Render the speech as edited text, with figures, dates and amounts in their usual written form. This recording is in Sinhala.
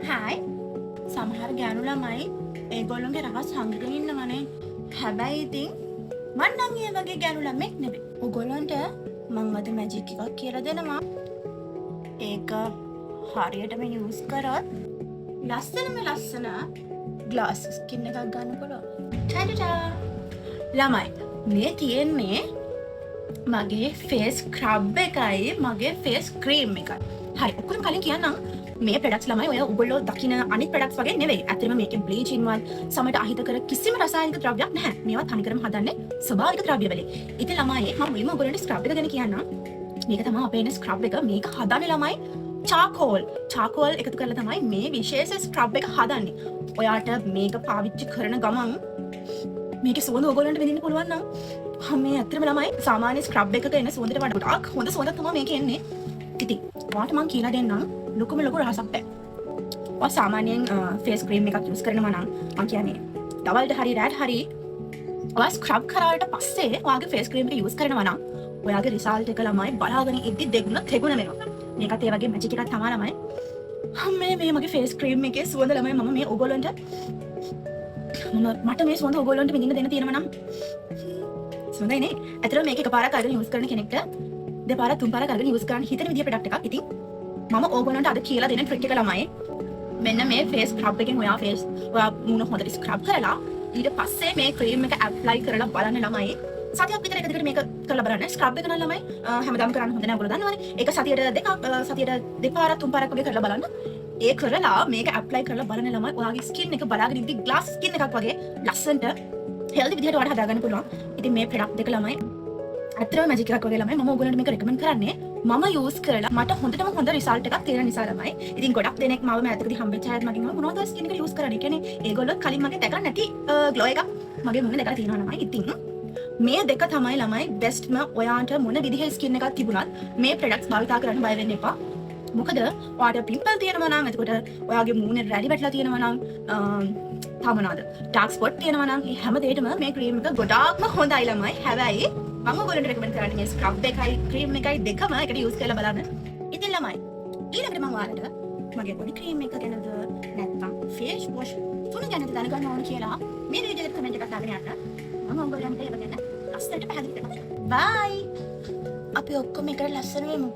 හායි. සමහර ගෑනු ළමයි ඒගොල්ලොන්ගේ රහස් හංගගෙන ඉන්නවනේ. හැබැයි ඉතින් මං නම් ඒ වගේ ගෑනු ළමෙක් නෙවෙයි. ඔයගොල්ලන්ට මං අද මැජික් එකක් කියලා දෙනවා. ඒක හරියටම යූස් කරොත් ලස්සනම ලස්සන ග්ලාස් ස්කින් එකක් ගන්න පුළුවන්. ටඩටා! ළමයි, මේ තියෙන්නේ මගේ ෆේස් ස්ක්‍රබ් එකයි මගේ ෆේස් ක්‍රීම් එකයි. හරි, ඔක්කොම කලින් කියන්නම්, මේ ප්‍රොඩක්ට්ස් ළමයි ඔය ඔයගොල්ලෝ දකින අනිත් ප්‍රොඩක්ට්ස් වගේ නෙවෙයි. ඇත්තටම මේකේ බ්ලීචින් වත් සමට අහිතකර කිසිම රසායනික ද්‍රව්‍යයක් නැහැ. මේවා තනිකරම හදන්නේ ස්වභාවික ද්‍රව්‍ය වලින්. ඉතින් ළමයි, මම මුලින්ම ඔයගොල්ලන්ට ස්ක්‍රබ් එක ගැන කියන්නම්. මේක තමයි අපේ එන ස්ක්‍රබ් එක. මේක හදන්නේ ළමයි චාකෝල්. චාකෝල් එකතු කරලා තමයි මේ විශේෂ ස්ක්‍රබ් එක හදන්නේ. ඔයාට මේක පාවිච්චි කරන ගමන් මේකේ සුවඳ ඔයගොල්ලන්ට විඳින්න පුළුවන් නම් හා, මේ ඇත්තටම ළමයි සාමාන්‍ය ස්ක්‍රබ් එකක එන සුවඳට වඩා ගොඩාක් හොඳ සුවඳක් තමයි මේකේ එන්නේ. ඉතින් ඔයාට මං කියලා දෙන්නම් ලොකුම ලොකු රහසක් බෑ. ඔයා සාමාන්‍යයෙන් ෆේස් ක්‍රීම් එකක් යූස් කරනවා නම්, මං කියන්නේ දවල්ට හරි රැට හරි, ඔයා ස්ක්‍රබ් කරාට පස්සේ ඔයාගේ ෆේස් ක්‍රීම් එක යූස් කරනවා නම් ඔයාගේ රිසල්ට් එක ළමයි බලාගෙන ඉද්දි දෙගුණ තෙගුණ වෙනවා. මේකත් ඒ වගේ මැජික් එකක් තමයි ළමයි. මේ මේ මගේ ෆේස් ක්‍රීම් එකේ සුවඳ ළමයි, මම මේ ඔයගොල්ලන්ට මම මට මේ සුවඳ ඔයගොල්ලන්ට විඳින්න දෙන්න තියෙනවා නම් සුවඳයි නේ. ඇත්තටම මේක එකපාරක් අරගෙන යූස් කරන කෙනෙක්ට දෙපාරක් තුන් පාරක් අරගෙන යූස් කරන්න හිතෙන විදිය ප්‍රොඩක්ට් එකක්. ඉතින් මම ඕගොල්ලන්ට අද කියලා දෙන ට්‍රික් එක ළමයි, මෙන්න මේ ෆේස් ස්ක්‍රබ් එකෙන් ඔයා ෆේස් ඔයා මූණ හොඳට ස්ක්‍රබ් කරලා ඊට පස්සේ මේ ක්‍රීම් එක ඇප්ලයි කරලා බලන්න ළමයි. සතියක් විතර එක දිගට මේක කරලා බලන්න. ස්ක්‍රබ් එක නම් ළමයි හැමදාම කරන්න හොඳ නෑ, ඔයගොල්ලෝ දන්නවනේ. ඒක සතියට දෙකක් සතියට දෙපාරක් තුන් පාරක් වගේ කරලා බලන්න. ඒ කරලා මේක ඇප්ලයි කරලා බලන්න ළමයි, ඔයාගේ ස්කින් එක බලාගෙන ඉද්දි ග්ලාස් ස්කින් එකක් වගේ ලස්සනට හෙල්දි විදිහට ඔයාලට හදාගන්න පුළුවන්. ඉතින් මේ ප්‍රොඩක්ට් දෙක ළමයි ඇත්තටම මැජික් එකක් වගේ ළමයි. මම ඔයගොල්ලන්ට මේක රෙකමන්ඩ් කරන්නේ මම යූස් කරලා මට හොඳටම හොඳ රිසල්ට් එකක් තියෙන නිසා ළමයි. ඉතින් ගොඩක් දෙනෙක් මාව මෑතකදී හම්බෙච්ච අයත් මගෙන් අහනවා මොනවද ස්කින් එකට යූස් කරන්නේ? කියන්නේ ඒගොල්ලොත් කලින් මගේ දැකලා නැති ග්ලෝ එකක් මගේ මුහුණේ දැකලා තියෙනවා ළමයි. ඉතින් මේ දෙක තමයි ළමයි බෙස්ට්ම. ඔයාට මොන විදිහේ ස්කින් එකක් තිබුණත් මේ ප්‍රොඩක්ට්ස් භාවිතා කරන්න බය වෙන්න එපා. මොකද ඔයාට පිම්පල් තියෙනවා නම්, එතකොට ඔයාගේ මූණේ රැලි වැටලා තියෙනවා නම්, තව මොනවද, ඩාර්ක් ස්පොට් තියෙනවා නම්, මේ හැම දෙයකටම මේ ක්‍රීම් එක ගොඩාක්ම හොඳයි ළමයි. හැබැයි මම ඔයගොල්ලන්ට රෙකමන්ඩ් කරන්නේ මේ ස්ක්‍රබ් එකයි ක්‍රීම් එකයි දෙකම එකට යූස් කරලා බලන්න. ඉතින් ළමයි, ඊළඟට මම ඔයාලට මගේ බොඩි ක්‍රීම් එක ගැනද නැත්නම් ෆේස් වොෂ් තුන ගැනද දැනගන්න ඕන කියලා මේ වීඩියෝ එකට කමෙන්ට් එකක් දාගෙන යන්න. මම ඔයගොල්ලන්ට ඒව ගැන ලස්සනට පැහැදිලි කරනවා. බයි. අපි ඔක්කොම එකට ලස්සන වෙමු.